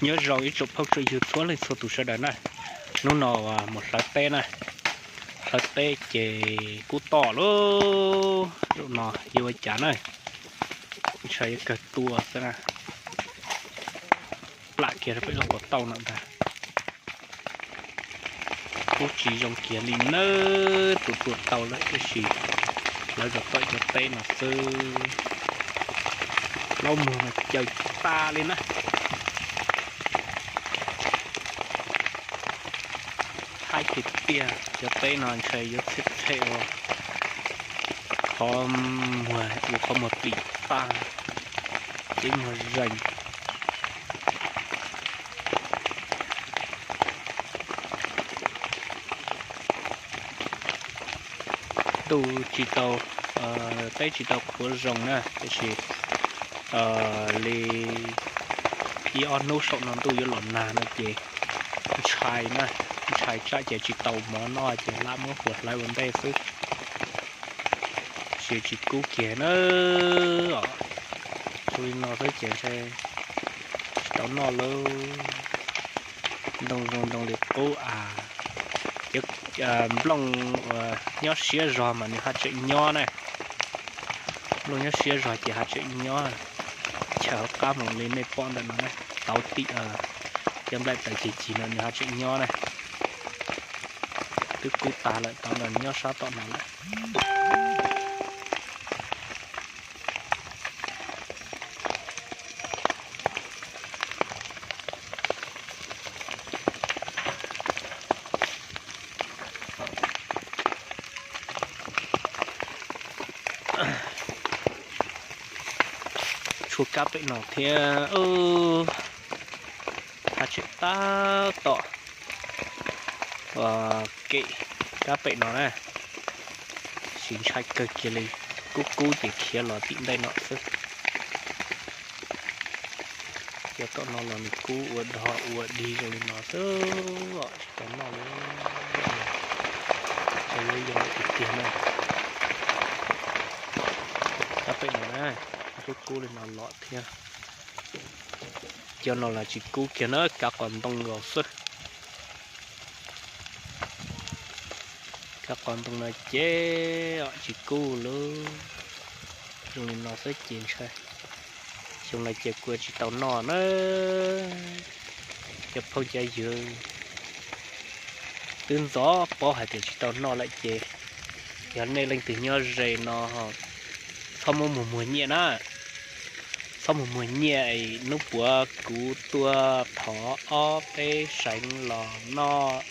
Nyob zoo ib tsoom phooj tsoom ywg txhua leej txhua tus sawv daws na. Hnub no mus hlawv teb na, hlawv teb ces kub toj lauj. Zaum no yuav ua cas na, ntshai yuav kawg tuaj xwb na. Plam kiag rau pem lub qhov tauj no ntag. Kuj tsis zoo kiag li nawb, tus tua tau lawm tiam sis lawv zov tom cov teb no xwb. Plaub muag mas caws tas li na. Haib tiag tiag, cov teb no ntshai yuav txhij txhej ua qhov muag, ua qhov muag plim tag, ceb muag zeeg. Ntuj tsis tau, teb tsis tau qhuav zoo na, tiam sis li ib ob hnub saum no ntuj yuav los nag no ces ntshai na, ntshai tsam ces tsis tau mov noj ces lam muab hlawv ua ntej xwb. Tab sis tsis kub kiag na, zoo li no xwb ces ntshai tsis tau noj lauj. Ntoo zoo ntoo li qub a, cov nplooj uas nyob siab zog mas nws haj tseem nyob na. Nplooj nyob siab zog ces haj tseem nyob. Chaw hauv qab mus li nej pom ntawm no na, tauv tim cov nplaim taws cig cig no nws haj tseem nyob na. Twb kub tag lawm, tauv no nyob sab tom no lawm. Tshuav kab pem no thiab, haj tseem tab tom kem kab pem no na, sis ntshai kawg kiag li, kub kub ces khiav los tim ntej no xwb. Cov tom no los nws kub ua dog ua dig zoo li no xwb, tsis tau noj li. Ntshai yuav yog tiag tiag na. Kab pem no na, kub kub li no los thiab. Cov no los tsis kub kiag na, kab qos ntoo nkaus xwb. Kab qos ntoo no ces tsis kub lauj. Zoo li no xwb ces ntshai xyoo no ces kuv tsis tau noj na. Cov phooj cov ywg, twb ntxov paub hais tias tsis tau noj lawm ces yog nej leej twg nyob ze no txhob muab mus muag nyiaj na. Txhob mus muag nyiaj, hnub puav kuv tuaj thov ob peb seev los noj.